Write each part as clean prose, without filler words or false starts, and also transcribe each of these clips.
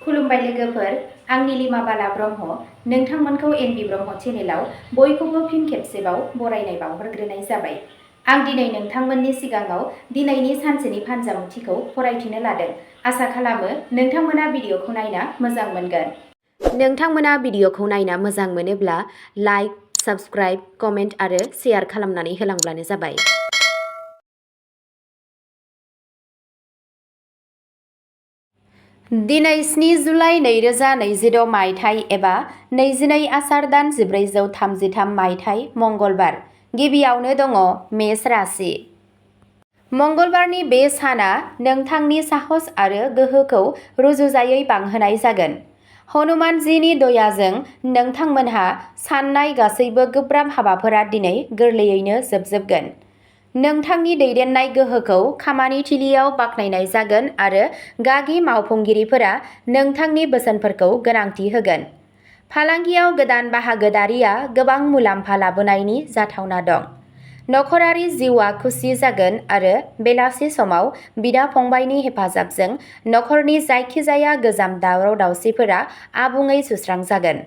खुलुमबाय लोगोफोर, आं नीलिमा बाला ब्रह्म। नोंथांमोनखौ एनबि ब्रह्म चेनेलाव बयखौबो फिन खेबसेबाव बरायनाय बावहरग्रोनाय जाबाय। आं दिनै नोंथांमोननि सिगाङाव दिनैनि सानसेनि फानजामुथिखौ फरायथिनो लादों। आसा खालामो नोंथांमोना भिडिअखौ नायना मोजां मोनगोन। नोंथांमोना भिडिअखौ नायना मोजां मोनोब्ला लाइक, साबस्क्राइब, कमेन्ट आरो शेयार खालामनानै होलांब्लानो जाबाय। दिनै 7 जुलाइ 2026 मायथाइ एबा 22 आसार दान 1433 मायथाइ मंगलबार। गिबियावनो दङ मेष राशि। मंगलबारनि बे साना नोंथांनि साहस आरो गोहोखौ रुजुजायै बांहोनाय जागोन। हनुमानजिनि दयाजों नोंथांमोनहा साननाय गासैबो गोब्राब हाबाफोरा दिनै गोरलैयैनो जोबजोबगोन। नोंथांनि दैदेननाय गोहोखौ खामानिथिलियाव बाख्नायनाय जागोन आरो गागि मावफुंगिरिफोरा नोंथांनि बोसोनफोरखौ गोनांथि होगोन। फालांगियाव गोदान बाहागोदारिया गोबां मुलाम्फा लाबोनायनि जाथावना दं। नखरारि जिउआ खुसि जागोन आरो बेलासि समाव बिदा-फंबायनि हेफाजाबजों नखरनि जायखिजाया गोजाम दावराव-दावसिफोरा आबुङै सुस्रांजागोन।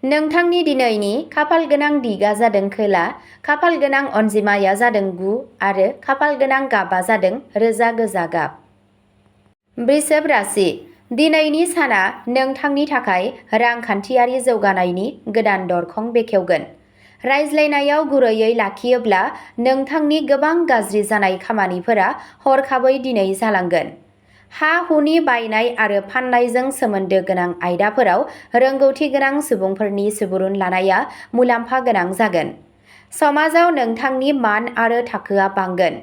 नोंथांनि दिनैनि खाफाल गोनां दिगा जादों खोला, खाफाल गोनां अनजिमाया जादों 9 आरो खाफाल गोनां गाबआ जादों रोजा गोजा गाब। वृषभ राशि। दिनैनि साना नोंथांनि थाखाय रांखान्थियारि जौगानायनि गोदान दरखं बेखेवगोन। रायज्लायनायाव गुरैयै लाखियोब्ला नोंथांनि गोबां गाज्रि जानाय खामानिफोरा हरखाबै दिनै जालांगोन। हा-हुनि बायनाय आरो फाननायजों सोमोन्दो गोनां आयदाफोराव रोंगौथि गोनां सुबुंफोरनि सुबुरुन लानाया मुलाम्फा गोनां जागोन। समाजाव नोंथांनि मान आरो थाखोआ बांगोन।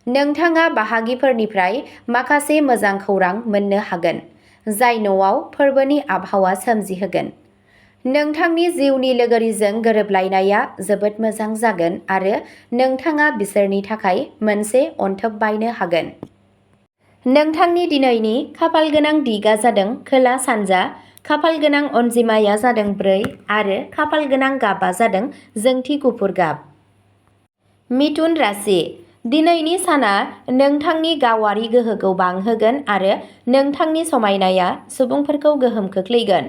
नोंथाङा बाहागिफोरनिफ्राय माखासे मोजां खौरां मोननो हागोन, जाय न'आव फोरबोनि आबहावा सोमजिहोगोन। नोंथांनि जिउनि लोगोरिजों गोरोबलायनाया जोबोद मोजां जागोन आरो नोंथाङा बिसोरनि थाखाय मोनसे अनथोब बायनो हागोन। नोंथांनि दिनैनि खाफाल गोनां दिगा जादों खोला-सानजा, खाफाल गोनां अनजिमाया जादों 4 आरो खाफाल गोनां गाबआ जादों जोंथि गुफुर गाब। मिथुन राशि। दिनैनि साना नोंथांनि गावारि गोहोखौ बांहोगोन आरो नोंथांनि समायनाया सुबुंफोरखौ गोहोम खोख्लैगोन।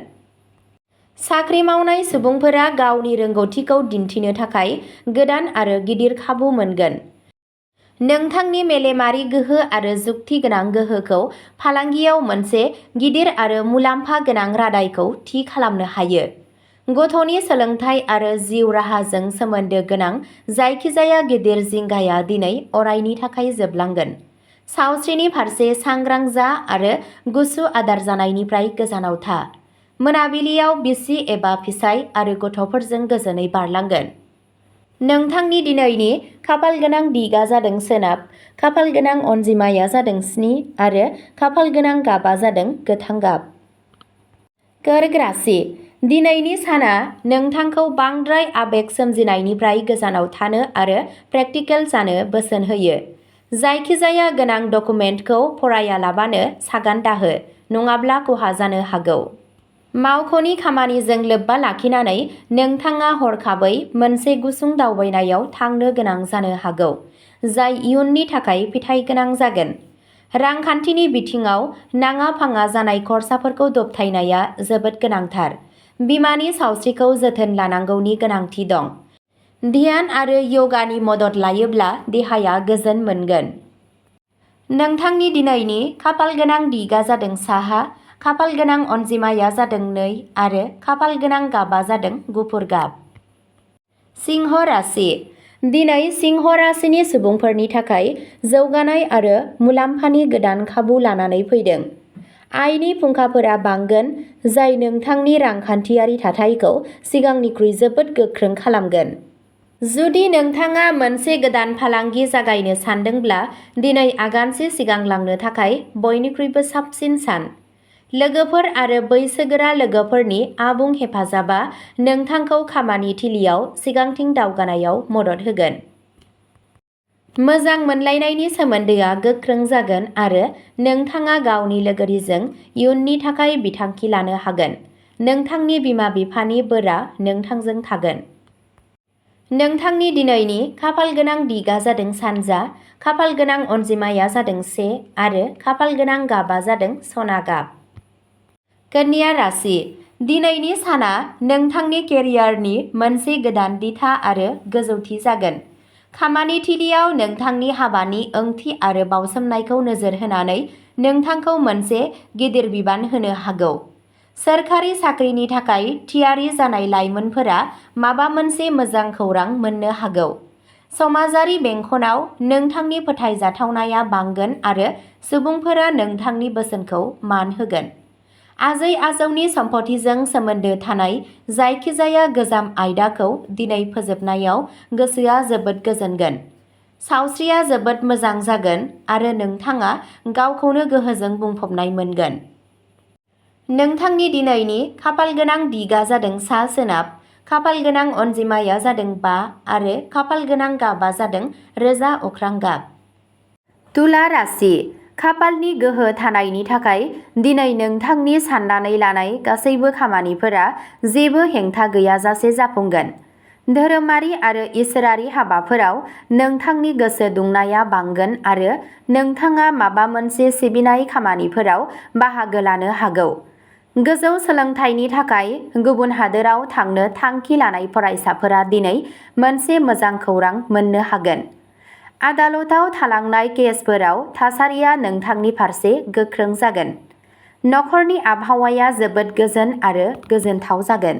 साख्रि मावनाय सुबुंफोरा गावनि रोंग'थिखौ दिन्थिनो थाखाय गोदान आरो गिदिर खाबु मोनगोन। नोंथांनि मेलेमारि गोहो आरो जुक्ति गोनां गोहोखौ फालांगियाव मोनसे गिदिर आरो मुलाम्फा गोनां रादायखौ थि खालामनो हायो। गथ'नि सोलोंथाइ आरो जिउ राहाजों सोमोन्दो गोनां जायखिजाया गिदिर जिंगाया दिनै अरायनि थाखाय जोबलांगोन। सावस्रिनि फारसे सांग्रां जा आरो गुसु आदार जानायनिफ्राय गोजानाव था। मोनाबिलियाव बिसि एबा फिसाय आरो गथ'फोरजों गोजोनै बारलांगोन। नोंथांनि दिनैनि खाफाल गोनां दिगा जादों सोनाब, खाफाल गोनां अनजिमाया जादों 7 आरो खाफाल गोनां गाबआ जादों गोथां गाब। कर्क राशि। दिनैनि साना नोंथांखौ बांद्राय आबेग सोमजिनायनिफ्राय गोजानाव थानो आरो प्रेक्टिकेल जानो बोसोन होयो। जायखिजाया गोनां डकुमेन्टखौ फरायालाबानो सागान दाहो, नङाब्ला खहा जानो हागौ। मावख'नि खामानिजों लोब्बा लाखिनानै नोंथाङा हरखाबै मोनसे गुसुं दावबायनायाव थांनो गोनां जानो हागौ, जाय इयुननि थाखाय फिथाइ गोनां जागोन। रांखान्थिनि बिथिङाव नाङा-फाङा जानाय खरसाफोरखौ दबथायनाया जोबोद गोनांथार। बिमानि सावस्रिखौ जोथोन लानांगौनि गोनांथि दं। ध्यान आरो य'गानि मदद लायोब्ला देहाया गोजोन मोनगोन। नोंथांनि दिनैनि खाफाल गोनां दिगा जादों साहा, खाफाल गोनां अनजिमाया जादों 2 आरो खाफाल गोनां गाबआ जादों गुफुर गाब। सिंह राशि। दिनै सिंह राशिनि सुबुंफोरनि थाखाय जौगानाय आरो मुलाम्फानि गोदान खाबु लानानै फैदों। आयनि फुंखाफोरा बांगोन, जाय नोंथांनि रांखान्थियारि थाथायखौ सिगांनिख्रुइ जोबोद गोख्रों खालामगोन। जुदि नोंथाङा मोनसे गोदान फालांगि जागायनो सानदोंब्ला दिनै आगानसे सिगांलांनो थाखाय बयनिख्रुइबो साबसिन सान। लोगोफोर आरो बैसोगोरा लोगोफोरनि आबुं हेफाजाबा नोंथांखौ खामानि थिलियाव सिगांथिं दावगानायाव मदद होगोन। मोजां मोनलायनायनि सोमोन्दोआ गोख्रों जागोन आरो नोंथाङा गावनि लोगोरिजों इयुननि थाखाय बिथांखि लानो हागोन। नोंथांनि बिमा-बिफानि बोरआ नोंथांजों थागोन। नोंथांनि दिनैनि खाफाल गोनां दिगा जादों सानजा, खाफाल गोनां अनजिमाया जादों 1 आरो खाफाल गोनां गाबआ जादों सना गाब। कन्या राशि दिनैनि साना नोंथांनि केरियारनि मोनसे गोदान दिथा आरो गोजौथि जागोन। खामानि थिलियाव नोंथांनि हाबानि ओंथि आरो बावसोमनायखौ नोजोर होनानै नोंथांखौ मोनसे गिदिर बिबान होनो हागौ। सोरखारि साख्रिनि थाखाय थियारि जानाय लाइमोनफोरा माबा मोनसे मोजां खौरां मोननो हागौ। समाजारि बेंखनाव नोंथांनि फोथायजाथावनाया बांगोन आरो सुबुंफोरा नोंथांनि बोसोनखौ मान होगोन। आजै-आजौनि सम्पथिजों सोमोन्दो थानाय जायखिजाया गोजाम आयदाखौ दिनै फोजोबनायाव गोसोआ जोबोद गोजोनगोन। सावस्रिया जोबोद मोजां जागोन आरो नोंथाङा गावखौनो गोहोजों बुंफबनाय मोनगोन। नोंथांनि दिनैनि खाफालगोनां दिगा जादों सा-सोनाब, खाफालगोनां अनजिमाया जादों 5 आरो खाफालगोनां गाबआ जादों रोजा अख्रां गाब। तुला राशि खाफालनि गोहो थानायनि थाखाय दिनै नोंथांनि साननानै लानाय गासैबो खामानिफोरा जेबो हेंथा गैयाजासे जाफुंगोन। धोरोमारि आरो इसोरारि हाबाफोराव नोंथांनि गोसो दुंनाया बांगोन आरो नोंथाङा माबा मोनसे सिबिनाय खामानिफोराव बाहागो लानो हागौ। गोजौ सोलोंथाइनि थाखाय गुबुन हादोराव थांनो थांखि लानाय फरायसाफोरा दिनै मोनसे मोजां खौरां मोननो हागोन। आदालताव थालांनाय केसफोराव थासारिया नोंथांनि फारसे गोख्रों जागोन। नखरनि आबहावाया जोबोद गोजोन आरो गोजोनथाव जागोन।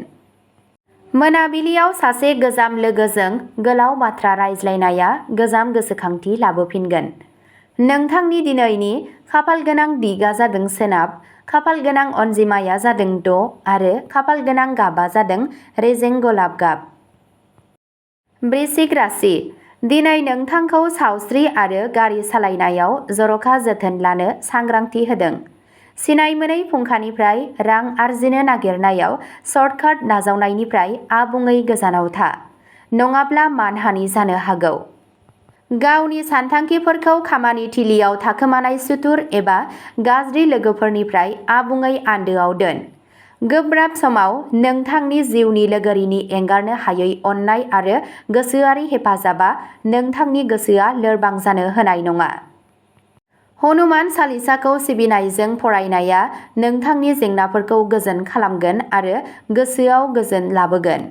मोनाबिलियाव सासे गोजाम लोगोजों गोलाव बाथ्रा रायज्लायनाया गोजाम गोसोखांथि लाबोफिनगोन। नोंथांनि दिनैनि खाफालगोनां दिगा जादों सोनाब, खाफालगोनां अनजिमाया जादों 6 आरो खाफालगोनां गाबआ जादों रेजें गलाब गाब। वृश्चिक राशि दिनै नोंथांखौ सावस्रि आरो गारि सालायनायाव जर'खा जोथोन लानो सांग्रांथि होदों। सिनायमोनै फुंखानिफ्राय रां आरजिनो नागिरनायाव सर्टकाट नाजावनायनिफ्राय आबुङै गोजानाव था, नङाब्ला मानहानि जानो हागौ। गावनि सानथांखिफोरखौ खामानि थिलियाव थाखोमानाय सुथुर एबा गाज्रि लोगोफोरनिफ्राय आबुङै आन्दोआव दोन। गोब्राब समाव नोंथांनि जिउनि लोगोरिनि एंगारनो हायै अननाय आरो गोसोआरि हेफाजाबा नोंथांनि गोसोआ लोरबां जानो होनाय नङा। हनुमान चालिसाखौ सिबिनायजों फरायनाया नोंथांनि जेंनाफोरखौ गोजोन खालामगोन आरो गोसोआव गोजोन लाबोगोन।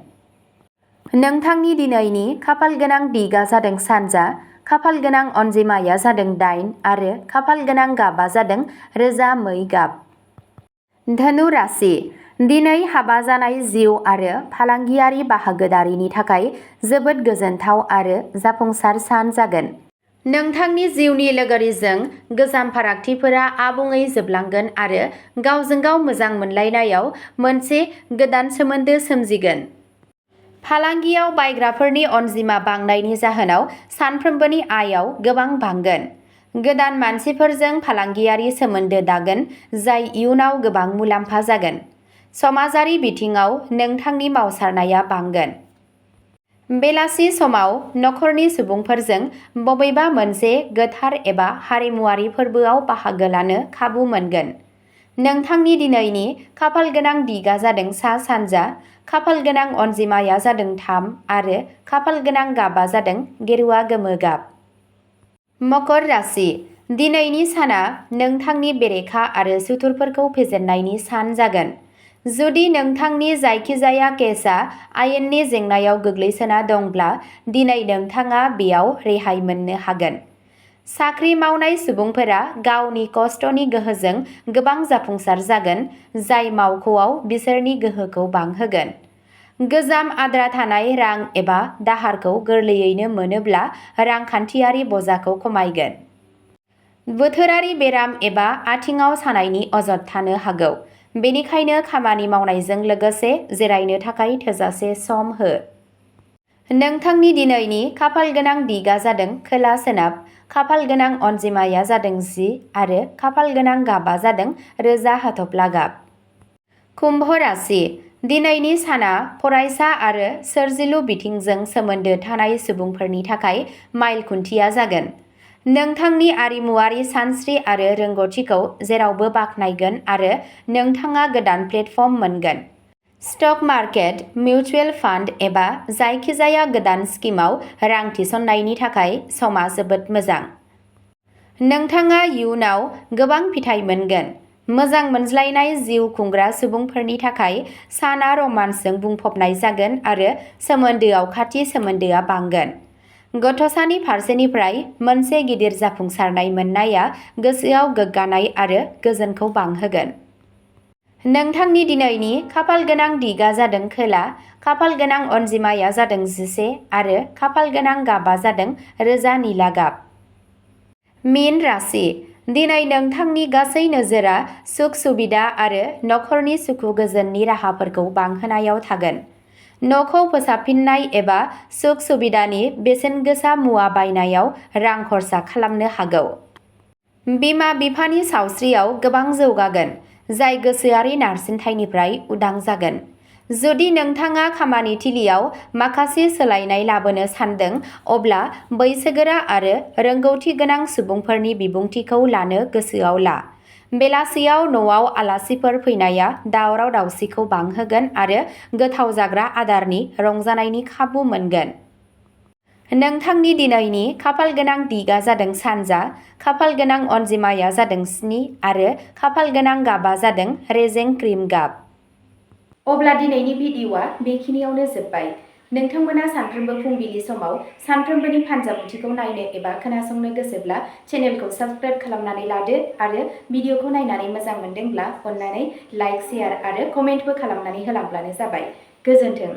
नोंथांनि दिनैनि खाफालगोनां दिगा जादों सानजा, खाफालगोनां अनजिमाया जादों 8 आरो खाफालगोनां गाबआ जादों रोजा मै गाब। धनु राशि दिनै हाबा जानाय जिउ आरो फालांगियारि बाहागोदारिनि थाखाय जोबोद गोजोनथाव आरो जाफुंसार सान जागोन। नोंथांनि जिउनि लोगोरिजों गोजाम फारागथिफोरा आबुङै जोबलांगोन आरो गावजों गाव मोजां मोनलायनायाव मोनसे गोदान सोमोन्दो सोमजिगोन। फालांगियाव बायग्राफोरनि अनजिमा बांनायनि जाहोनाव सानफ्रोमबोनि आयाव गोबां बांगोन। गोदान मानसिफोरजों फालांगियारि सोमोन्दो दागोन जाय इयुनाव गोबां मुलाम्फा जागोन। समाजारि बिथिङाव नोंथांनि मावसारनाया बांगोन। बेलासि समाव नखरनि सुबुंफोरजों बबेबा मोनसे गोथार एबा हारिमुआरि फोरबोआव बाहागो लानो खाबु मोनगोन। नोंथांनि दिनैनि खाफालगोनां दिगा जादों सा-सानजा, खाफालगोनां अनजिमाया जादों 3 आरो खाफालगोनां गाबआ जादों गेरुआ गोमो गाब। मकर राशि दिनैनि साना नोंथांनि बेरेखा आरो सुथुरफोरखौ फेजेननायनि सान जागोन। जुदि नोंथांनि जायखिजाया केसआ आयेननि जेंनायाव गोग्लैसोना दंब्ला दिनै नोंथाङा बेयाव रेहाय मोननो हागोन। साख्रि मावनाय सुबुंफोरा गावनि खस्थ'नि गोहोजों गोबां जाफुंसार जागोन, जाय मावख'आव बिसोरनि गोहोखौ बांहोगोन। गोजाम आद्रा थानाय रां एबा दाहारखौ गोरलैयैनो मोनोब्ला रांखान्थियारि बजाखौ खमायगोन। बोथोरारि बेराम एबा आथिंआव सानायनि अजद थानो हागौ, बेनिखायनो खामानि मावनायजों लोगोसे जिरायनो थाखाय थोजासे सम हो। नोंथांनि दिनैनि खाफालगोनां दिगा जादों खोला-सोनाब, खाफालगोनां अनजिमाया जादों 10 आरो खाफालगोनां गाबआ जादों रोजा हाथफ्ला गाब। कुम्भ राशि दिनैनि साना फरायसा आरो सोरजिलु बिथिंजों सोमोन्दो थानाय सुबुंफोरनि थाखाय माइल खुन्थिया जागोन। नोंथांनि आरिमुआरि सानस्रि आरो रोंग'थिखौ जेरावबो बाख्नायगोन आरो नोंथाङा गोदान प्लेटफर्म मोनगोन। स्टक मार्केट, मिउचुएल फान्ड एबा जायखिजाया गोदान स्किमआव रां थिसननायनि थाखाय समा जोबोद मोजां। नोंथाङा इयुनाव गोबां फिथाइ मोनगोन। मोजां मोनज्लायनाय जिउ खुंग्रा सुबुंफोरनि थाखाय साना रमान्सजों बुंफबनाय जागोन आरो सोमोन्दोआव खाथि सोमोन्दोआ बांगोन। गथ'सानि फारसेनिफ्राय मोनसे गिदिर जाफुंसारनाय मोननाया गोसोआव गोग्गानाय आरो गोजोनखौ बांहोगोन। नोंथांनि दिनैनि खाफाल गोनां दिगा जादों खोला, खाफाल गोनां अनजिमाया जादों 11 आरो खाफाल गोनां गाबा जादों रोजा निला गाब। मीन राशि। दिनै नोंथांनि गासै नोजोरा सुख सुबिदा आरो नखरनि सुखु गोजोननि राहाफोरखौ बांहोनायाव थागोन। न'खौ फोसाबफिननाय एबा सुख सुबिदानि बेसेन गोसा मुवा बायनायाव रां खरसा खालामनो हागौ। बिमा बिफानि सावस्रियाव गोबां जौगागोन, जाय गोसोआरि नारसिनथायनिफ्राय उदां जागोन। जुदि नोंथाङा खामानि थिलियाव माखासे सोलायनाय लाबोनो सानदों, अब्ला बैसोगोरा आरो रोंगौथि गोनां सुबुंफोरनि बिबुंथिखौ लानो गोसोआव ला। बेलासियाव न'आव आलासिफोर फैनाया दावराव दावसिखौ बांहोगोन आरो गोथाव जाग्रा आदारनि रंजानायनि खाबु मोनगोन। नोंथांनि दिनैनि खाफाल गोनां दिगा जादों सानजा, खाफाल गोनां अनजिमाया जादों 7 आरो खाफाल गोनां गाबा जादों रेजें क्रिम गाब। अब्ला दिनैनि भिडिअ'आ बेखिनियावनो जोब्बाय। नोंथांमोना सानफ्रोमबो फुंबिलि समाव सानफ्रोमबोनि फानजामुथिखौ नायनो एबा खोनासंनो गोसोब्ला चेनेलखौ साबस्क्राइब खालामनानै लादो आरो भिडिअ'खौ नायनानै मोजां मोनदोंब्ला अन्नानै लाइक, शेयार आरो कमेन्टबो खालामनानै होलांब्लानो जाबाय। गोजोन्थों।